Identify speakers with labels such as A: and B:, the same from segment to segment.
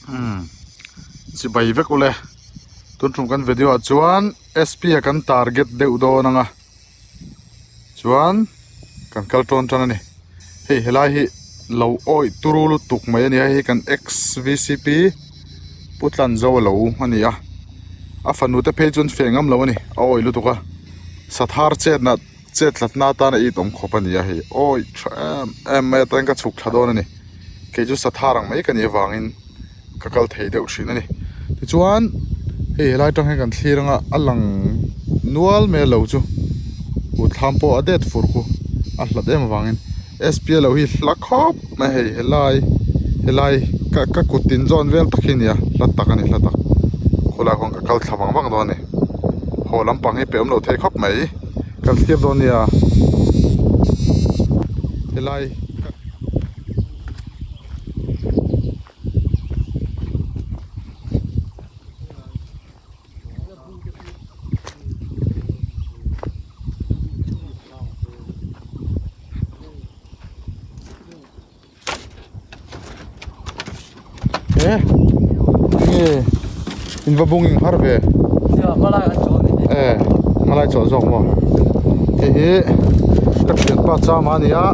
A: Umm chibai vek ule tun tum kan video ah chuan sp a kan target deuh dawn ang a chuan kan kal tawn tan a ni hei helai hi lo awih turu lutuk mai a ni a hei kan ex vcp pu tlanzo a lo a ni a a fanu te phei chuan feh ngam lo a ni a awih lutuk a sathar chetna Chet tlatna atana it awm khawp a ni a hei awi tha em em mai atangin ka chhuk thla dawn a ni kei chu sathar ang mai ka nih avangin ka kal thei deuh thin a ni tichuan hei helai atang hian kan thlir anga a lang nual mai lo chu kut thlam pawh a det fur khu a hlat em avangin sp a lo hi hla khawp mai hei helai helai ka ka kut tin zawn vel tak hi a ni a hla tak a ni hla tak khawlai khawn ka kal thla vang vang dawn a ni haw lampang hi pe awm lo thei khawp mai. Kan thlir dawn nia helai e nge in va bung in har ve e hmalai chawh zawk maw hei hi ka thianpa chama a ni a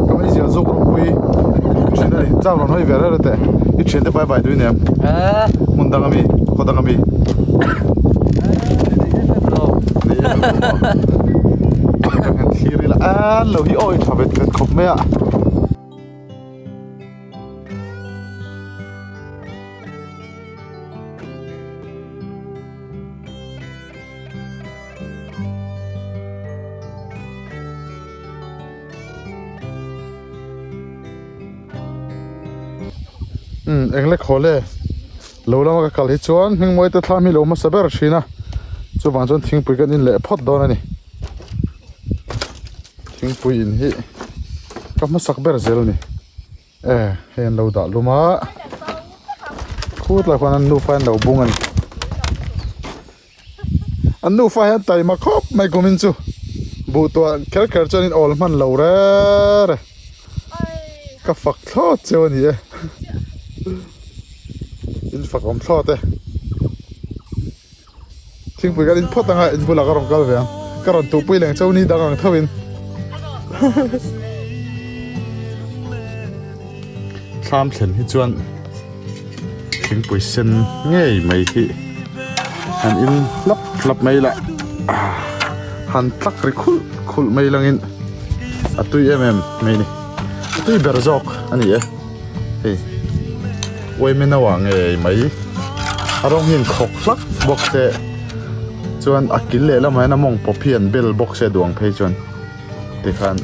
A: ka meizial zawk ropui thin a ni cham rawn hawi ve reuh reuh teh i thiante bye bye tui nem hmun dang ami khaw dang ami thlir ila an lo hi awi tha vet vet khawp mai a. Umm eng le khawl e lo lama ka kal hi chuan hmingmawi te thlam hi lo hmasa ber thin a chuvang chuan thingpui kan in leh phawt dawn a ni. Thingpui in hi ka hmasak ber zel a ni e hei an lo dah lum a khutlai khuan an nufa hian an lo bung a ni an nufa hian taima khawp mai kumin chu buh tuah kher kher chuan in awl hman lo rere ka fak thlawt cheu a ni e in fak awm thlawt e. Thingpui kan in phawt anga in bulah ka rawn kal ve ang ka rawn tuhpui leng chau ni dang ang tho in thlam thlen hi chuan thingpui sen ngei mai hi han in hlap hlap mai la han tlak ri khulh khulh mai langin a tui em em mai a ni a tui ber zawk a ni e hei. Uaimeno ah ngei mai a rawng hi an khawk hlak bawk se chuan a kil leh lamah hian a mawng pawp hi an bel bawk se duang phei chuan tikhan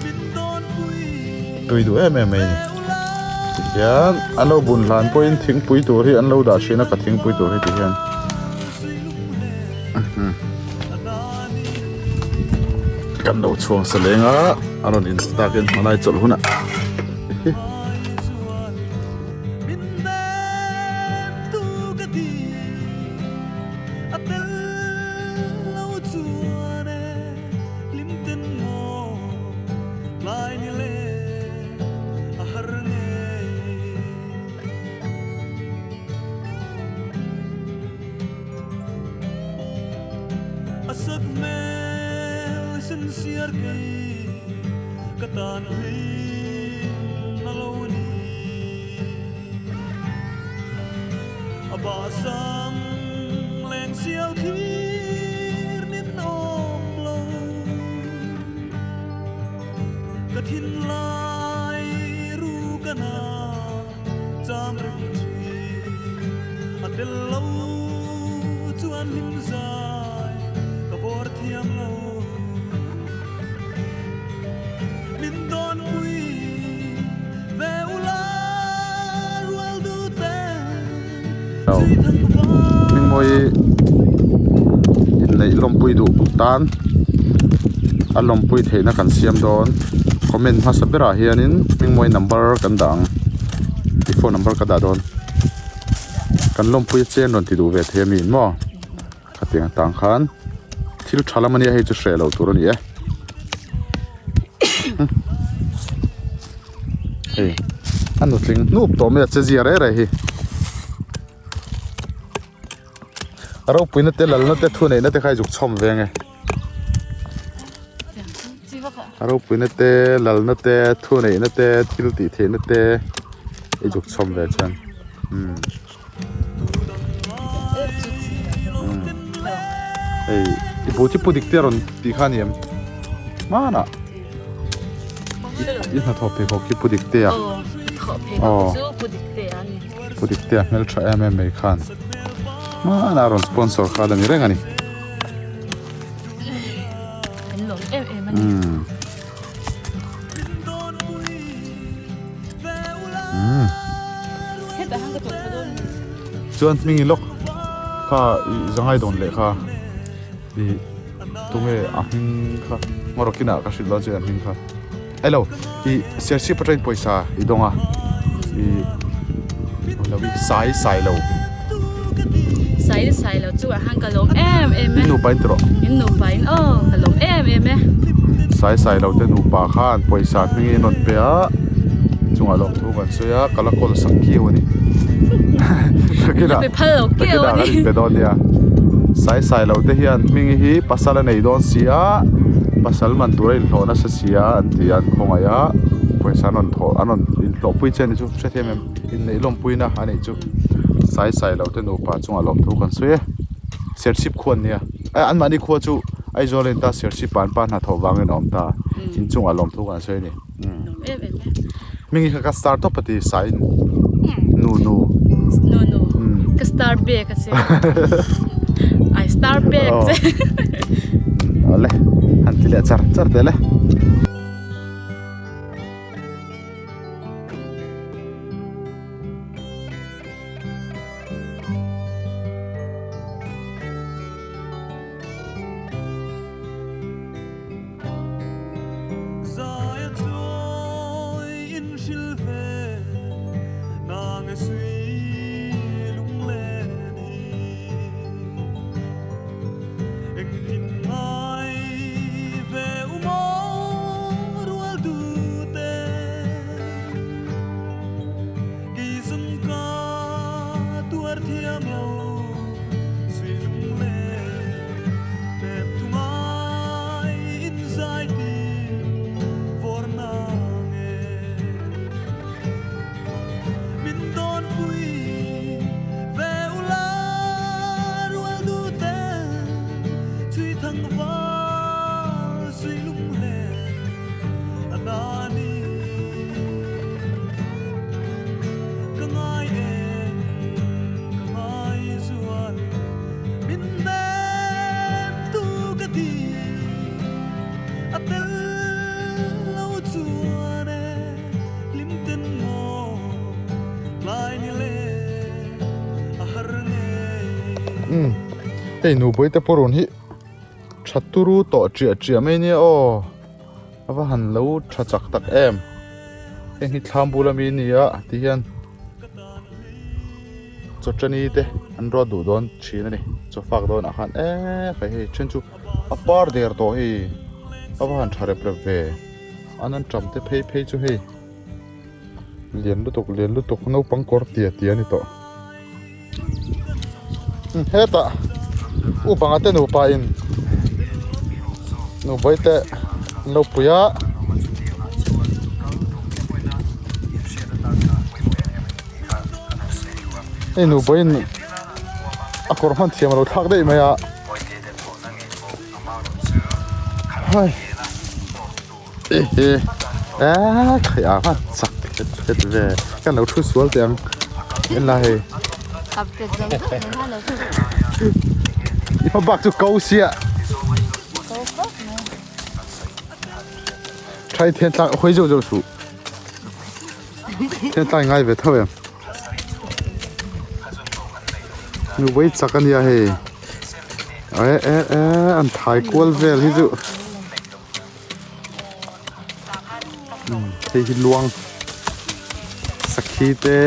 A: tui duh em em mai a ni tihian an lo bun hlan pawhin thingpui tur hi an lo dah thin a ka thingpui tur hi tihian kan lo chhuang sa leng a a rawn in takin hmalai chawlh hunah. Hmingmawi inneih lawmpui duh tan a lawmpui theihna kan siam dawn comment hmasa berah hianin hmingmawi number kan dah ang i phone number ka dah dawn kan lawmpui a chen rawn ti duh ve thei a mi in maw khatiang atang khan thil tha lam ania hei chu hreh loh tur a ni e. Hei a nutling hnup tawh mai a che zia reh reh hi. Ropuina te lalna te thu neihna te kha i zuk chhawm ve ange. Ropuina te lalna te thu neihna te thil tih theihna te i zuk chhawm ve chuan umm hei i bu chu pu dik te a rawn tih kha a ni em hmanah i hnathawh pheikhawk khi pu dik te a aw. Pu Diktea hmeltha em em mai khan hmanah a rawn sponsor kha a la ni reng a ni. Umm. Umm. Chuan hming i lawk kha i zangai dawn leh kha i tunge a hming kha Ngawrawkinah ka hrilh dawn che a hming kha. Hello, i Serchhip atangin pawisa i dawng a, i lo i sai sai lo.
B: Sai sai lo chu ah khan ka lawm em em e.
A: In nupa in ti rawh.
B: In nupa in aw ka lawm em em e.
A: Sai sai lo te nupa khan pawisa hmingin rawn pe a, chungah lawmthu kan sawi a, ka la kawl sak kiau a ni.
B: Ka pe phal lo kiau a ni.
A: Takina kan inpe dawn nia. Sai sai lo te hian hming hi pasal a nei dawn si a, pasal man tura inhlawh nasa si a an ti a, an khawngaih a, pawisa an rawn thawh an rawn inhlawhpui che a ni chu hrethiam em inneih lawmpuina a nih chu. Sai sai lo te nupa chungah lawmthu kan sawi e. Serchhip khua an nia, anmahni khua chu Aizawl a in ta Serchhip ah an pa hnathawh vangin a awm ta, inchungah lawmthu kan sawi a ni. Hming hi kha ka star tawp a ti sain nu nu.
B: Nu nu. Ka star bag a che. I star bag che.
A: Awle han ti leh char char teh le. Umm hei nupui te pawh rawn hi tha turu tawh chiah chiah mai nia aw a va han lo tha chak tak em heng hi thlam bula mi ania ti hian. Chawṭani te an ruat duh dawn thin a ni chaw fak dawnah khan eee hei hei then chu a par der tawh hei a va han tha rep rep ve an an ṭam te phei phei chu hei lian lutuk lian lutuk naupang kawr tia tia a ni tawh hetah u banga te nupa in nubawih te an lo pui a. Hei nubawiin a kawr hman thiam a lo thlak daih mai a hai ehe eee khai ah khan chak het het ve kan lo thu sual teh ang en la hei i hma bak chu ko sia thai then tlang hawi zeuh zeuh suh. Heng tlai ngai ve tho em nu vawi chak a nia hei eh eh eh an thai kual vel hi chu hei hi luang sakhi te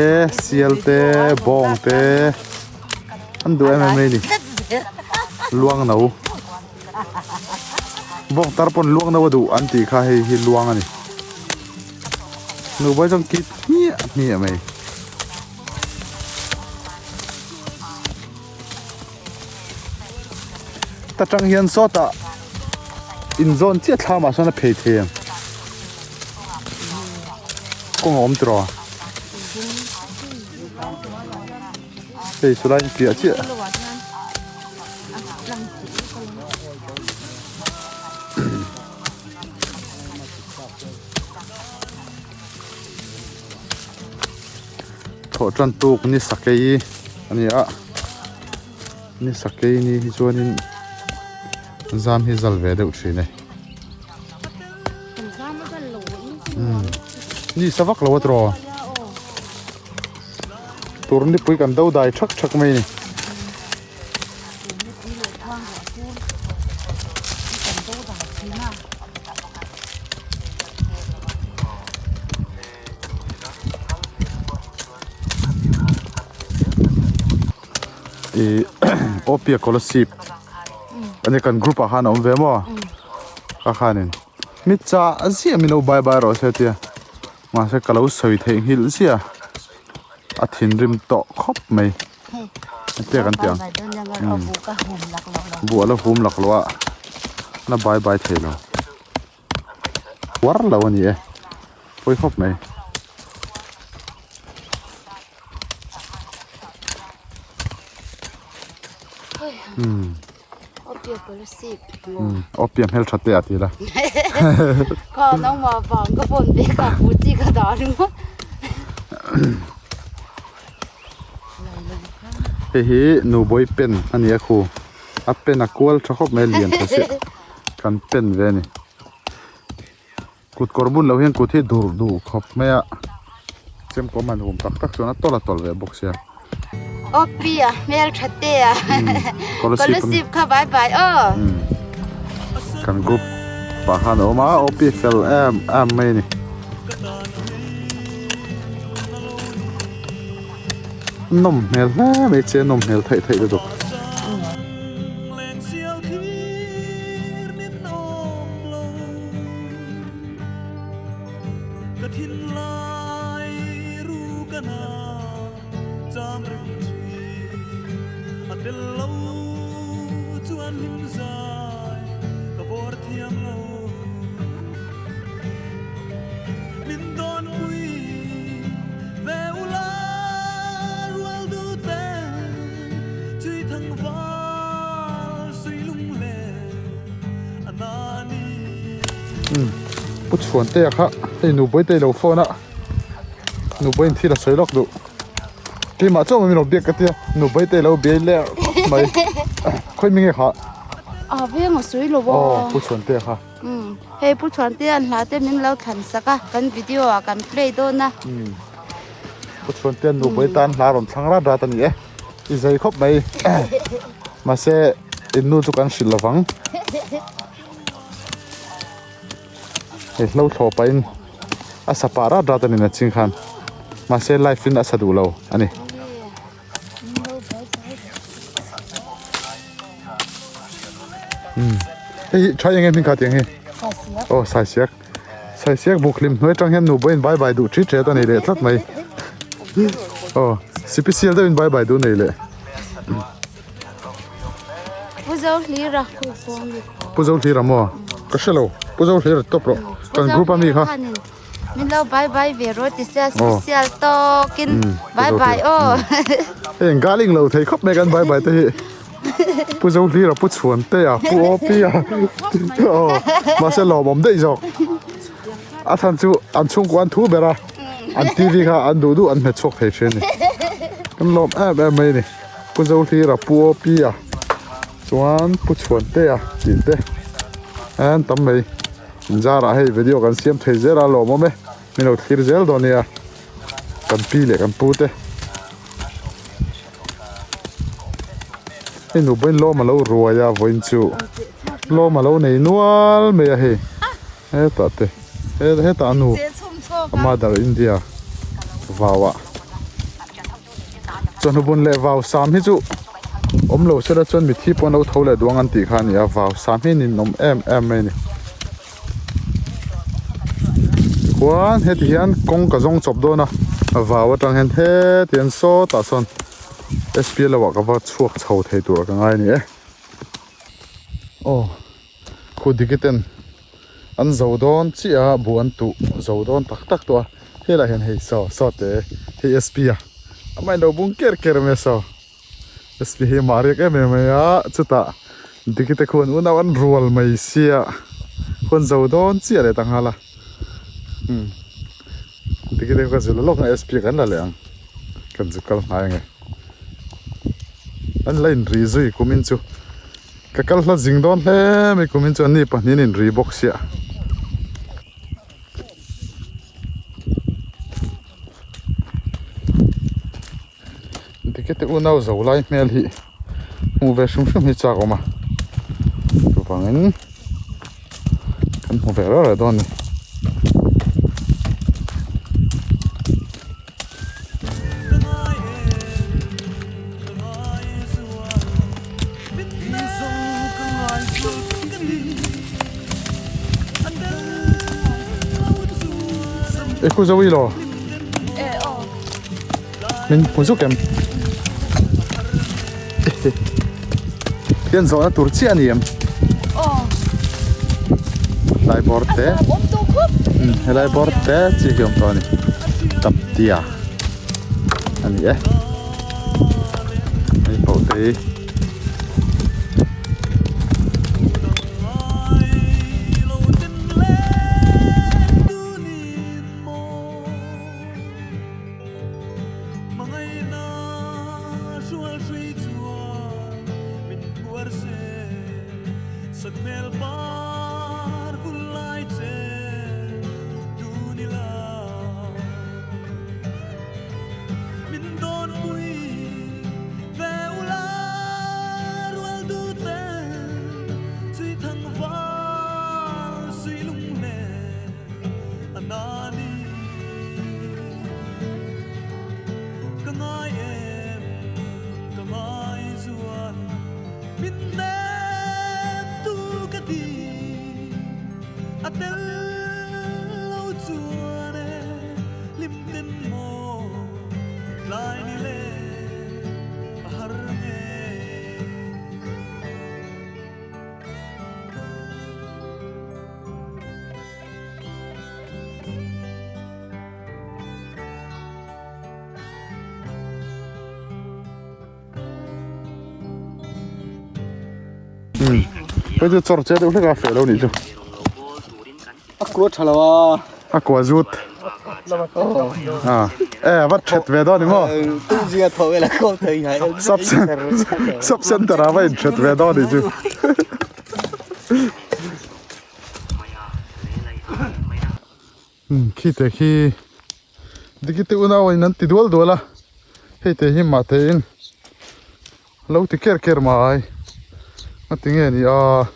A: sial te bawng te an duh em em mai a ni luang no. Bawng tar pawn luang no a duh an tih kha hei hi luang a ni. Nubai chuan kit hmiah hmiah mai. Heta tang hian sawtah inzawn chiah thlamah sawn a phei thei ang. Kawng a awm tiraw? Hei chulai in piah chiah. Thawh tan tuk ni sakei a ni a ni sakei ni hi chuanin zam hi zal ve deuh thin e ni sa vak lo a tiraw tur nipui kan do dai thak thak mai a ni. Ih Opia Kolasib ani kan group ah khan a awm ve maw ka khanin mi chah ziah min lo bye bye rawh se tia mahse ka lo sawi theih nghilh ziah a thinrim tawh khawp mai tia kan ti ang buh a la hum laklawh a la bye bye thei lo. Uar lo a ni e, pawi khawp mai. Umm. Opia hmel tha te a ti la.
B: Kha nangmah vang ka phone ve ka bu chi ka dah ringawt.
A: Hei hi Nubawi pen a ni a khu. A pen a kual tha khawp mai a lian tha chiah. Kan pen ve a ni. Kut kawr bun loh hian kut hi dur duh khawp mai a. Chemkawm han hum tak tak chuan a tawlh a tawlh ve bawk sia.
B: Aw pi a hmel tha te a. Scholarship kha bai bai aw.
A: Kan group pah khan a awm a aw pi fel em em mai a ni. Nawm hmel hle mai che nawm hmel theih theih lutuk. Pu Chhuantea kha hei Nubawi te ilo phone a Nubawi in thil a sawi lawk duh keimah chuan min lo biak ka tia Nubawi te ilo biai leh khawp mai khawi mi nge kha
B: a veng a sawi lo a
A: aw Pu Chhuantea kha
B: Umm hei Pu Chhuantea an hla te min lo thlan sak a kan video ah kan play dawn a.
A: Umm Pu Chhuantea Nubawi tan hla rawn thlang rat rat a ni e i zei khawp mai mahse in nu chu kan hrilh lovang. Hei hlo thlawh pahin a sa pah rat rat a ni na ching khan mahse live in a sa duh lo a ni. Hei hi tha eng em hming kha tiang hi aw saisiak saisiak buk hlim hnuai atang hian nubawi in bye bye duh thi thet a nei leh tlat mai aw sipisial deuh in bye bye duh nei leh.
B: Pu Zohlira
A: Pu Zohlira maw ka hre lo Pu Zohlira tawp rawh kan group a mi kha
B: min lo bye bye ve rawh ti sia special tawkin bye bye aw
A: hei engkaling lo thei khawp mai kan bye bye te hi Pu Zohlira Pu Chhuantea Pu Opia aw mahse lawmawm daih zawk a chhan chu an chhungkua an thu ber a an T_V kha an duh duh an hmet chhuak thei thin a ni kan lawm em em mai a ni. Pu Zohlira Pu Opia chuan Pu Chhuantea tih te an tam mai inzarah hei video kan siam thei zel a lawmawm e min lo thlir zel dawn nia kan pi leh kan pu te hei nupa in lawm a lo ruai a vawiin chu lawm a lo nei nual mai a hei hetah te hetah a nu a mother India vau ah. Chawhnu bun leh vau sam hi chu awm lo sela chuan mithi pawh an lo tho leh duang an tih kha a ni a, vau sam hi a ninawm em em mai a ni. Tichuan heti hian kawng ka zawng chawp dawn a, vau atang hian heti hian sawtah sawn S P L ah ka va chhuak chho thei tur ah ka ngai a ni e. Aw khu diki ten an zo dawn chiah a buh an tuh zo dawn tak tak tawh a helaiah hian hei saw saw te hei sp a amah in lo bung ker ker mai a saw sp hi amah riak em em mai a chutah diki te khuan unau an rual mai sia huan zo dawn chiah leh ta nghal a umm diki te kha ka zilh lawk a sp kan la leh ang kan zu kal hnai ange an la inri zui kumin chu. Ka kal hla zing dawn hle mai kumin chuan ni pahnihin in ri bawk sia. Tikete unau zo lai hmel hi hmuh ve hrim hrim hi chak awm a chuvangin kan hmu ve reuh reuh dawn a ni. E khu zo i lo min hmu zuk em hian zawhna tur chiah a ni em lai bawr te helai bawr te chi hi awm tawh a ni taptia a ni e. Hei pawh te hi Hei chu chawr che deuh hlek a feh lo nih chu.
C: A kua tha lo a.
A: A kua zut. A e a va that ve dawn ni maw.
C: Tu zia tho vela ko thei ngai.
A: Sub sub center a va in that ve dawn ni chu. Khi te khi diki te unau in an ti dual dual a hei te hi mah te in lo ti ker ker mai a ti nge ni a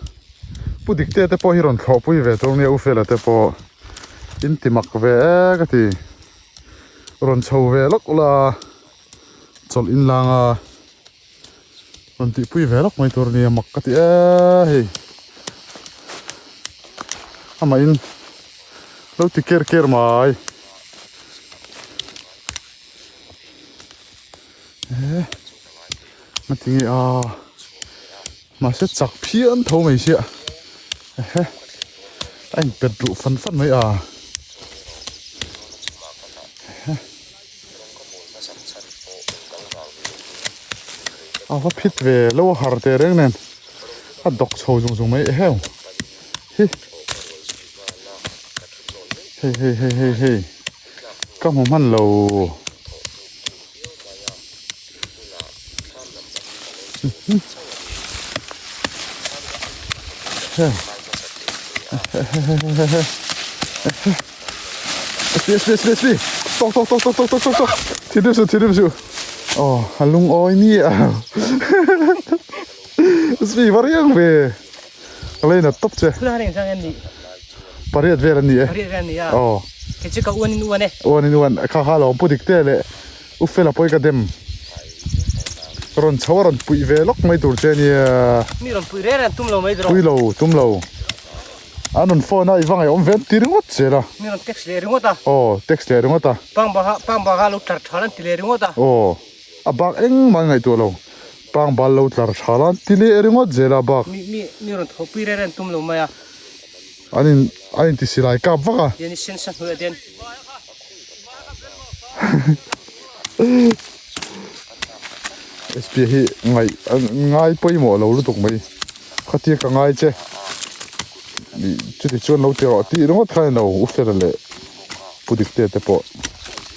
A: pu dik te te pawh hi rawn thlawh pui ve tur nia u fela te pawh in ti mak ve e ka ti rawn chho ve lawk ula chawlh in lang a rawn tih pui ve lawk mai tur nia mak ka ti e hei amah in lo ti ker ker mai e a ti nge a mahse chak phian tho mai sia ehe a in pet ruh fan fan mai a ehe. A va phit ve lo a har teh reng nen a dawk chho zung zung mai eheu hi hei hei hei hei hei ka hmu hman lo hei hehehehehe. Spi spi spi spi tok tok tok tok tok tok tok tok thi deuh suh thi deuh suh aw a lungawi ni a spi va riang ve a lei nat tawp che pariat vel an ni e aw uan in uan kha kha lo pu dik te leh u fela pawh hi ka dem rawn chho a rawn puih ve lawk mai tur che ania pui lo tum lo. An rawn phone a i va ngaihawm ve an ti ringawt zel a.
C: Mi rawn text leh ringawt a.
A: Aw text leh ringawt a.
C: Pangbaha pangbaha lo tlar than an ti leh ringawt a.
A: Aw a bak engmah an ngaihtuah lo. Pangbal lo tlar tha la an ti leh ringawt zel a bak.
C: Mi mi mi rawn thawhpui reng reng tum lo mai a.
A: An in an inti silai kap vak a.
C: Tian i sen sa hnuaiah tian.
A: SP hi ngaih ngai pawimawh lo lutuk mai. Khatia ka ngai che. Chuti chuan lo ti rawh tih ringawt kha a ni lo U Fela leh Pu Dikte te pawh.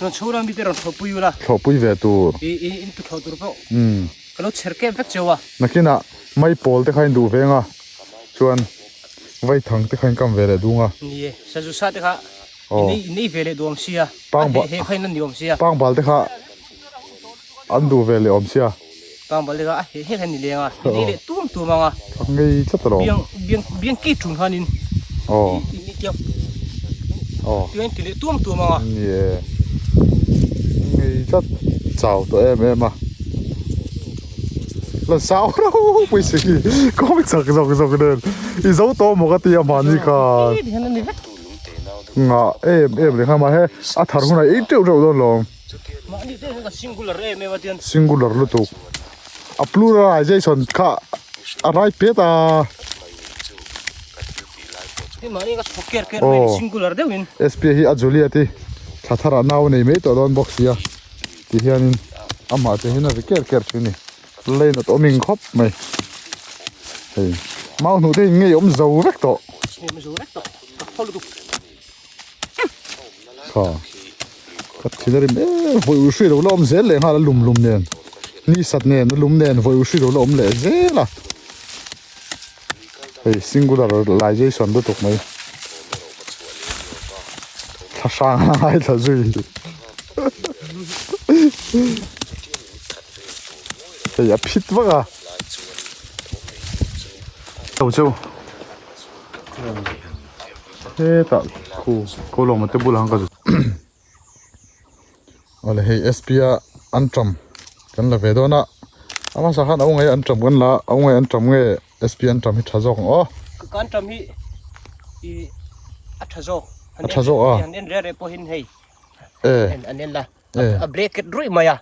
C: Rawn chho ram mite rawn thlawhpui ula.
A: Thlawhpui ve tur.
C: I i in tu thlawh tur pawh. Ka lo chher kep vek cheu a.
A: Nakinah Maipawl te kha in duh veng a chuan Vaithang te kha in kam ve leh dung a.
C: Ni e, Sazu sa te kha in ei in ei ve leh duh awm sia. A he he kha in la ni awm sia.
A: Pangbal te kha an duh ve leh awm sia.
C: Pangbal te kha a he he kha in ni leng a, in ei leh tum tum ang a.
A: A ngei tlat alawm.
C: Biang biang biang ki ṭun khan in in i tiang tiang in ti leh tum tum ang a.
A: Ni e, ngei tlat chau tawh em em a. La zau rau pui si hi kawng chak zawk zawk nen i zo tawh maw ka ti a mahni khan ngah em em leh nghal mahse a thar hunah ei teuh teuh dawn lawm singular lutuk a pluralization kha a rai pet a aw sp hi a Juliet i thla tharah nau a nei mai tawh dawn bawk sia. Ti hianin amah te hian a ri ker ker thin a ni. Lane a awm ing khawp mai. Hei mau hnuh te in ngei awm zo vek tawh. Kha ka thin a rim em vawi u hri lo la awm zel leh nghal a lum lum nen ni sat nen a lum nen vawi u hri lo la awm leh zel a. Hei singularization lutuk mai. Thla hrang a ngaithla zui. Hei a phit vak a. Lo chu. Hetah khu ko lawma te bulah khan ka zut. Awle hei SP a anṭam kan la ve dawn a a hmasa khan a ungai anṭam kan la a a ungai anṭam nge SP anṭam hi tha zawk ang aw.
C: Ka anṭam hi i a tha zawk
A: a tha zawk a
C: an en reh reh pawhin hei an en la a black ruih mai a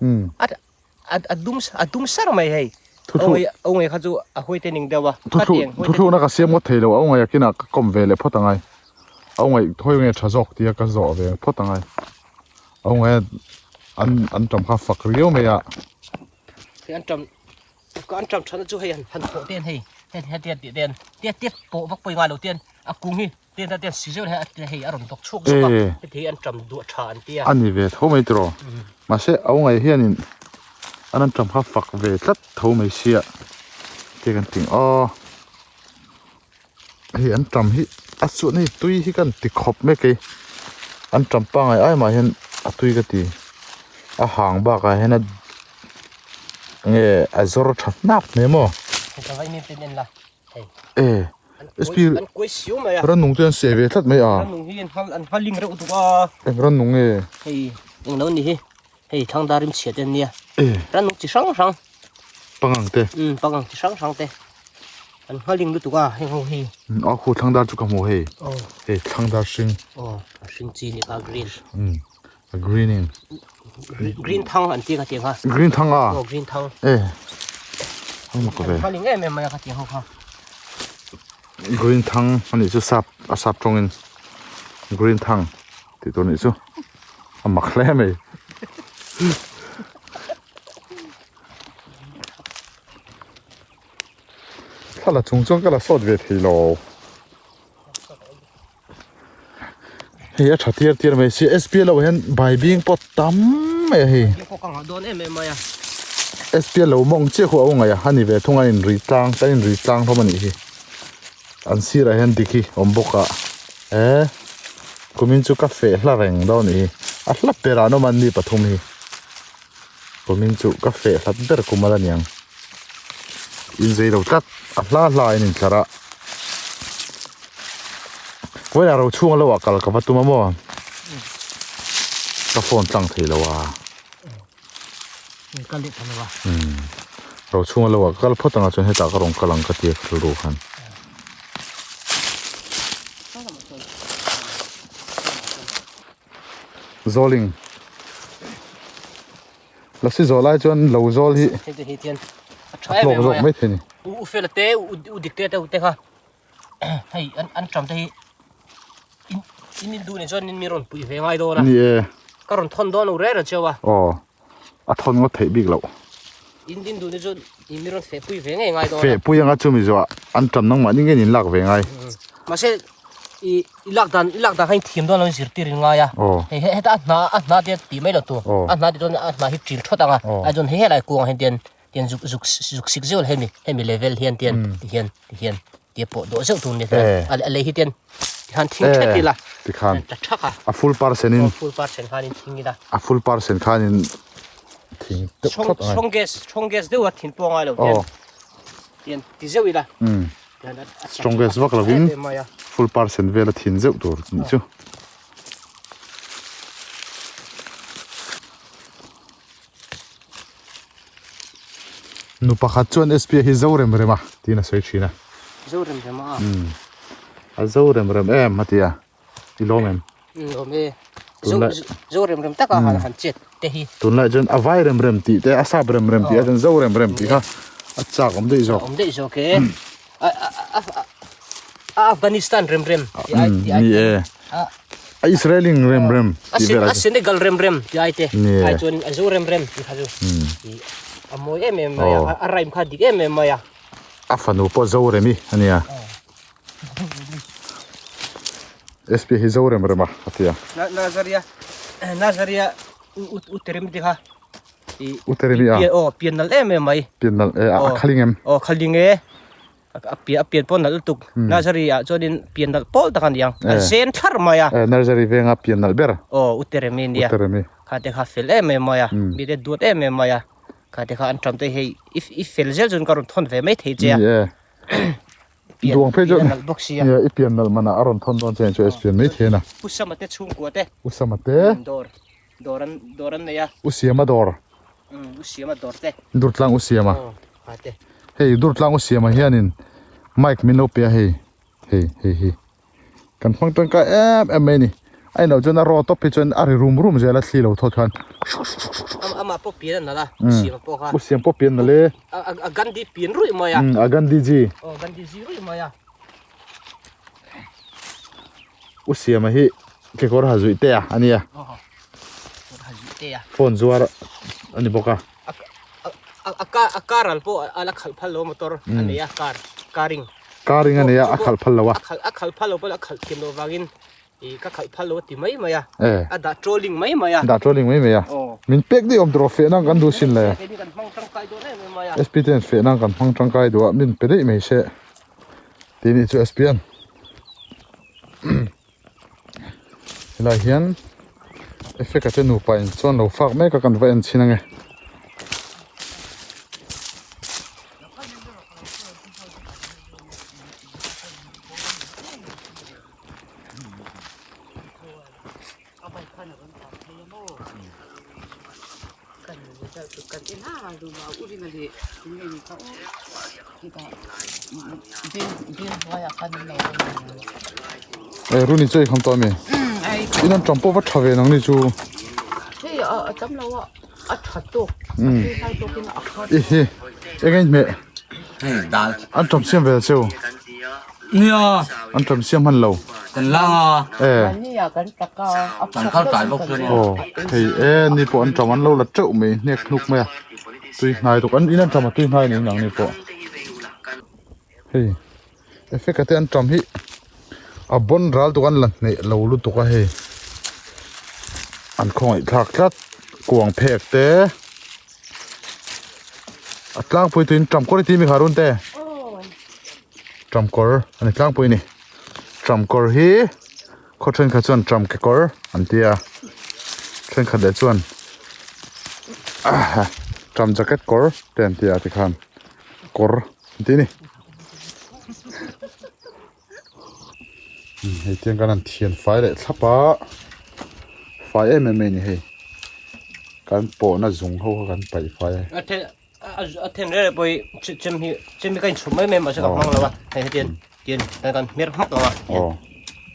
C: A dum a dum sar mai hei.
A: Thuthluk.
C: A ungai kha chu a huai te ning deuh a.
A: Thuthluk thuthlukna ka siam ngawt thei lo a ungai a kinah ka kawm ve leh phawt angai. A ungai hawi nge tha zawk tia ka zawh ve phawt angai. A ungai an an tam kha fak riau mai a.
C: Hei an tam ka an tam thana chu hei han thawh ten hei hei hetiang tih ten tiat tiat pawh vak pawi ngai lo ten a kung hi Tiang ta tiang si zeuh hi hei a rawn dawk chhuak zawk a, heti hi an ṭam duah ṭha an ti a.
A: A ni ve tho mai tiraw. Mahse a ungai hianin an an ṭam kha fak ve tlat tho mai sia te kan ti ang aw. Hei an ṭam hi a chuan hei tui hi kan ti khawp mek ei. An ṭam pangai ai mah hian a tui ka ti. A hang bakah hian a nge a zawr ṭha hnap mai maw.
C: Hei ka vaimim ten en la.
A: E SP rannung te an seh ve tlat mai a.
C: Rannung hi an hal an haling reuh duk a.
A: Eng rannung nge?
C: Hei eng lo ni hi. Hei thangdar rim chhiat en nia. E rannung chi hrang hrang.
A: Pangang te.
C: Um pangang chi hrang hrang te. An haling lutuk a heng ho hi.
A: A khu thangdar chu ka hmu hei. Oh. Hei thangdar hring.
C: Oh a hring chi ni kha green.
A: Um a greening.
C: Green thang an ti ka tiang ha.
A: Green thang a.
C: Oh green thang.
A: E. Ang mak ve.
C: Haling em em mai ka tiang ho kha.
A: Green thang ani chu sap a sap tawngin green thang tih tur nih chu a mak hle mai. Thla la chung chuan ka la sawt ve thei lo. Hei a tha tir tir mai si SP lo hian bai bing pawh tam mai a hei. SP lo mawng chiah khu a awm ngaih a a ni ve thung a in ri tlang kan in ri tlang hlawm a nih hi an sirah hian dik hi awm bawk a e kumin chu ka feh hla reng dawn a nih hi a hla ber ah an awm a ni pathum hi kumin chu ka feh hlat ber kum a la niang inzei lo tlat a hla hla a in intlar a. Vawilah ro chhunga lo ah kal ka va tum a maw ka phone tlang thei lo a ro chhunga lo ah ka kal phawt anga chuan hetah ka rawn kal ang ka tia ka rilru khan. Zawling Lasi zawh lai chuan lo zawl hi.
C: Hei te hi hian a tha em em
A: mai a. Mai thei ni.
C: U fela te u dik te te kha hei an an tam te hi in in in duh ni chuan in mi rawn pui ve ngai dawn a.
A: Ni e.
C: Ka rawn thawn dawn lo reng reng cheu a.
A: Aw. A thawn ngawt theih bik loh.
C: In in duh ni chuan in mi rawn feh pui ve ngei ngai dawn a.
A: Feh pui anga chumi zawh an tam nangmah ni ngeiin in lak ve ngai.
C: Mahse i i lak dan i lak dan kha in thiam dawn lo in zirtir in ngai a. Hei heta a hna a hna te tih mai lo tur. A hna tih chuan a hna hi ṭil ṭhawt ang a. A chuan hei helai kuangah hian tian tian zuk zuk zuk sik zeuh hemi hemi level hian tian ti hian ti hian tia pawh dawh zeuh tur ni a a lei hi tian tikhan thing thet ila
A: tikhan
C: ta thak a
A: a full percent in
C: full percent khan in thing ila
A: a full percent khan in thing deuh thawt
C: angai strong gas strong gas deuh a thin pawh angai lo tian tian ti zeuh ila
A: strong gas vak lovin full percent vel a thin zeuh tur nih chu. Nu pakhat chuan SP hi zo rem rem a tiin a sawi thin a.
C: Zo rem rem a.
A: Umm. A zo rem rem em a ti a. I lawm em?
C: Umm lawm e. Zo zo rem rem taka han han chet te hi.
A: Tunlai chuan a vai rem rem tih te a sap rem rem tih a chuan zo rem rem tih kha a chak awm daih zawk.
C: Awm daih zawk e. A a a a Afghanistan rem rem ti ai ti ai.
A: Ni e. A Israeling rem rem
C: tih vel a Senegal rem rem ti ai te. Ai chuan a zo rem rem ti kha chu. A mawi em em mai a a rhyme kha dik em em mai a.
A: A fanu pawh zo remi a nia. SP hi zo rem rem a a ti a.
C: Nazaria Nazaria u u terem ti kha.
A: U teremi a.
C: Aw pian nalh em em mai.
A: Pian nalh e a khaling em.
C: Aw khaling e. A pian a pian pawh nalh lutuk. Nursery ah chuanin pian nalh pawl tak a ni ang. A zen thlar mai a.
A: Nursery venga pian nalh ber.
C: Aw U Teremi nia.
A: U Teremi.
C: Kha te kha fel em em mai a. Mi te duat em em mai a. Kha te kha an tam te hei i fel zel chuan ka rawn thawn ve mai thei che a.
A: Ni e. Duang phei chuan
C: pian nalh bawk sia.
A: Nia i pian nalh manah a rawn thawn dawn che chu pian mai thei a na.
C: Pu Sama te chhungkua te.
A: U Sama te.
C: Dawr dawr an dawr an nei a.
A: U Siama dawr.
C: U Siama dawr te.
A: Durtlang U Siama.
C: Aw ha te.
A: Hei Durtlang U Siama hianin mic min lo pe a hei hei hei hi kan hmang tangkai em em mai a ni. A inloh chuan a raw tawp hi chuan a ri rum rum zel a thli lo thawt khan.
C: Amah pawh pian a nalh a U Siama pawh kha.
A: U Siam pawh pian nalh e.
C: A Gandhi pian ruih mai a.
A: A Gandhi ji.
C: Aw Gandhi ji ruih mai a.
A: U Siama hi kekawr ha zuih te a a nia. Phone zuar a ni bawk a.
C: A car al pawh a la khalh phal lo motor a nei a car car-ing.
A: Car-ing a nei a a khalh phal lo a.
C: A khalh phal lo pawh a khalh thiam loh vangin ih ka khalh phal lo a ti mai mai a. A dah trolling mai mai a.
A: Dah trolling mai mai a. Min pek daih awm tur feh nan kan duh sin le.
C: Keini kan hmang tangkai dawn em em mai a.
A: SP ten feh nan kan hmang tangkai duh a min pe daih mai se. Tih nih chu SP an. Helai hian effect a te nupa in chuan lo fak mek a kan va en chhin ange. Runi chu ei kham tawh a mi in an tam pawh va tha ve nang ni chu i hi eng in hmeh an tam siam vel cheu
D: Nia.
A: An tam siam hman lo.
D: Kan lang a.
A: E.
D: Kan khal kai bawk chuan.
A: Aw thei e ni pawh an tam an lo la teuh mai hnek hnuk mai a tui hnai tuk an in an tam a tui hnai niin ang ni pawh. Hei effect a te an tam hi a bawn ral tuk an la hneh lo lutuk a hei an khawngaih thlak tlat kuang phek te. A tlangpui tuin Ṭamkawr i ti mi kha run te? Ṭamkawr a ni tlangpui a ni. Ṭamkawr hi khaw ṭhenkhat chuan ṭam kekawr an ti a, ṭhenkhat leh chuan ṭam jacket kawr te an ti a tikhan kawr an ti a ni. Hei tiang kan han thian fai leh thlap a fai em em mai a ni hei kan pawhna zung ho kha kan paih fai a.
C: A then a then reng reng pawh hi chem hi chem hi ka inchhum mai mai mahse ka hmang lo a hei hetiang tian kan hmer hmak ang a.
A: Aw.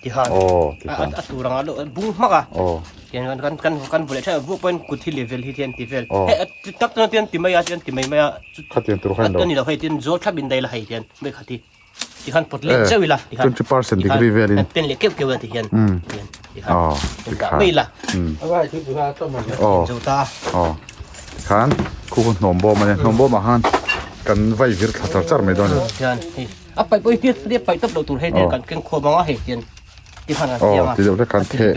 C: Tikhan
A: Aw tikhan.
C: A tur anga lo bung hmak a.
A: Aw.
C: Tian kan kan kan kan vawleh tha vuak pawhin kut hi level hi tian ti vel.
A: Aw.
C: Hei tak chuan tian ti mai a tian ti mai mai a.
A: Khatiang tur kha ni lo.
C: Ni lo hei tian zawl thlap in daih la hei tian mai khat hi. Tikhan pawt leh zeuh ila tikhan.
A: 20% degree velin.
C: Kan pen leh keuh keuh a tihian. Tian tikhan.
A: Aw
C: tikhan. Mai la.
A: Aw.
C: Zo ta.
A: Aw. Tikhan khu khu hnawm bawm a nia hnawm bawmah khan kan vai vir thla char char mai dawn a ni.
C: Tian hei. A paih pawh hi tia tia paih tawp loh tur hei kan keng khuam ang a hei hian ti khan an siam a.
A: Ti deuh hlek khan theh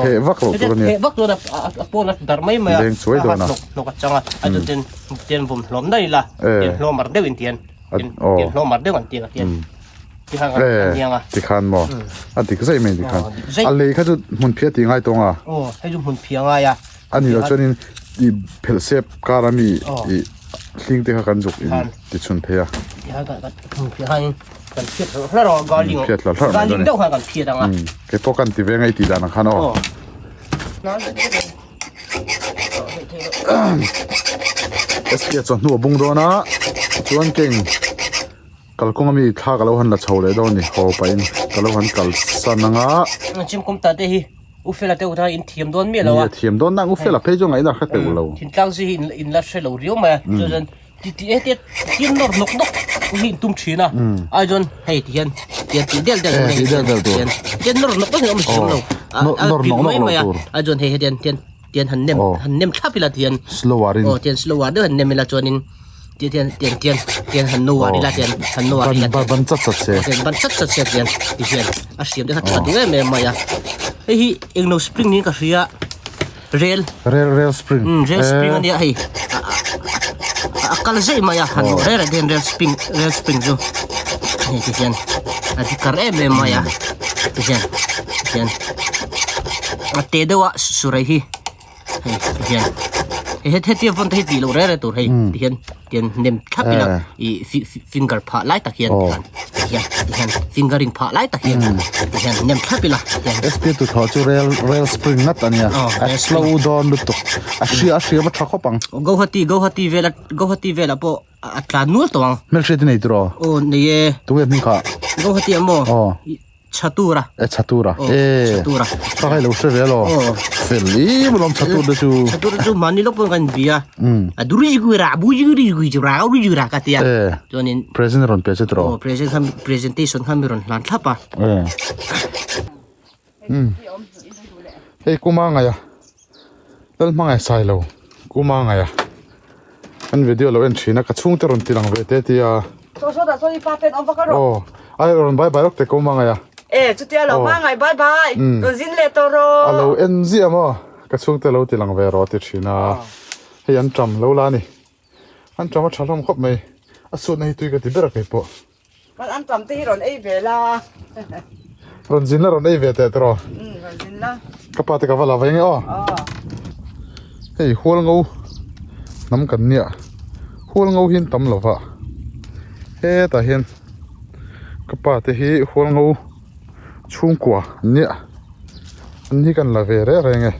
A: theh vak loh tur a nia.
C: Theh vak tur a a pawn a darh mai mai a.
A: Leng chuai dawn a.
C: Hnawk a chang a a chu ten tian vawm hlawm daih ila tian hlawm mar deuh in tian tian hlawm mar deuh an tiang a tian ti khan an niang a.
A: Ti khan maw a dik zaih mai ti khan. A lei kha chu hmun phiah tih ngai tawng a.
C: Aw hei chu hmun phiah ngai a.
A: A nih loh chuanin i phelh sep kar a mi i hling te kha kan zuk in ti chhun thei a. Phiat hlarh hlarh mai dawn a ni. Kei pawh kan ti ve ngai tih dan ang khan aw. SP a chawhnu a bung dawn a chuan keng kalkawng ami thla ka lo han la chho leh dawn a ni haw pahin ka lo han kal san ang a.
C: U Fela te utah in thiam dawn miah lo a.
A: Nia thiam dawn nang U Fela phei chu ngaihna hre teuh lo.
C: Thintlang zi hi in la hre lo riau mai a. Chu chuan ti ti e tia tin nawr nawk nawk hi in tum thin a. Ai chuan hei ti hian tian tih del del
A: tur. Tih del del tur.
C: Tian nawr nawk nawk hi a awm thiam lo.
A: Nawr nawk nawk lo tur.
C: Ai chuan hei hetian tian tian han nem han nem thlap ila tian.
A: Slow arin.
C: Aw tian slow a deuh han nem ila chuanin ti tian tian tian tian han no ar ila tian han no ar ila
A: ban ban chat chat se
C: tian ban chat chat se tian ti hian a hriam te kha tha duh em em mai a hei hi englo spring niin ka hria rel
A: rel rel spring
C: um rel spring ania hei a kal zai mai a han rel ah hian rel spring rel spring chu hei ti hian a ti kar em em mai a ti hian ti hian a te deuh a surai hi hei ti hian hei het hetia vawn te hi tih loh reng reng tur hei ti hian tian nem thlap ila ih finger phah lai tak hian ti hian ti hian ti hian fingering phah lai tak hian ti hian nem thlap ila tian
A: SP tu thaw chu rail rail spring ngat ania a slow dawn lutuk a hria a hria va tha khawp ang
C: Guwahati Guwahati vela Guwahati vela pawh a tlan nual tawh ang
A: hmelhriat i nei tiraw
C: aw nei e
A: tunge hming kha
C: Guwahati ah maw
A: aw
C: Chatura.
A: E Chatura. E.
C: Chatura.
A: Ka kai lo hre ve lo. Fel i mulawm Chatur te chu.
C: Chatur chu mahni lawk pawn kan bia. A duri gui ra bu gui gui chu ra ru ra ka tia.
A: E.
C: Chuanin
A: present ron pe che tro.
C: Oh present kha presentation kha mi ron hlan thlap a.
A: E. Um. Hei kuma ngaia. Lal hmangai sai lo. Kuma ngaia. An video lo en thin a ka chhungte rawn ti lang ve te tia.
E: Saw saw dah saw i pa ten awm vak a rawh.
A: Aw ai rawn bye bye lawk te ko hmangai a.
E: E chutia lo hmangai bye bye rawn zin leh tawh rawh.
A: A lo en ziah maw ka chhungte lo ti lang ve rawh a ti thin a hei an tam lo la a ni an tam a tha hlawm khawp mai a suatna hi tui ka ti ber a kei pawh.
E: Kan an tam te hi rawn ei ve la.
A: Rawn zin la rawn ei ve teh tawh.
E: Umm rawn zin la.
A: Ka pa te ka va la ve nge aw. Hei hual ngo hnam kan nia hual ngo hi an tam lo va hetah hian ka pa te hi hual ngo chhungkua an nia an hi kan la ve reng reng e.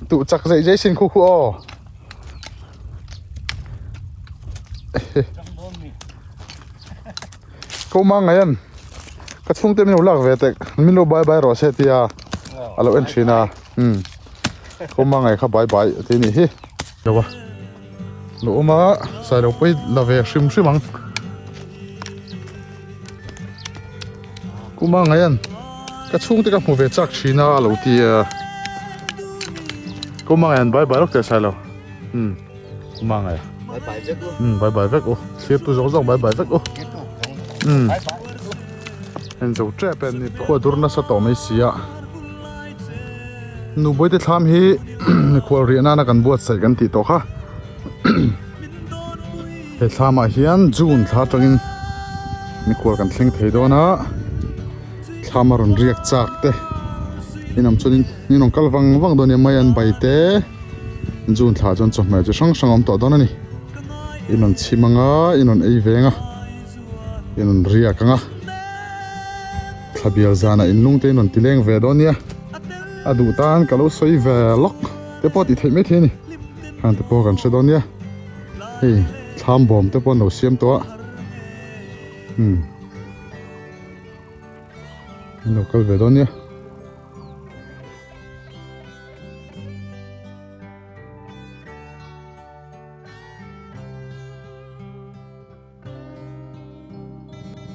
A: Tuh chak zeih zeih sin khu khu aw. Ko ma ngai an ka chhungte min lo lak ve tek min lo bye bye rawh se tia a lo en thin a um ko ma ngai kha bye bye ti ni hi lo a lo awm a sailo pawi la ve hrim hrim ang Kuma ngai an ka chhungte ka hmu ve chak thin a lo ti a Kuma ngai an bye bye lawk teh sai lo umm Kuma ngai
D: bye bye vek u
A: umm bye bye vek u thlir tu zawng zawng bye bye vek u umm en zo tep en ni khua dur nasa tawh mai si a Nubawih te thlam hi mikhual riah nana kan buatsaih kan tih tawh kha. He thlamah hian June thla atangin mikhual kan thleng thei dawn a, thlam a rawn riak chak te inawm chuanin in rawn kal vang vang dawn a nia mai an bai te June thla chuan chawhmeh chi hrang hrang a awm tawh dawn a ni in rawn chhim ang a in rawn ei veng a in rawn riak ang a thla bial zanah in lung te in rawn ti leng ve dawn a nia a duh tan ka lo sawi ve lawk te pawh tih theih maithei a ni. Hang te pawh kan hre dawn nia hei thlam bawm te pawh an lo siam tawh a. Umm. An lo kal ve dawn nia.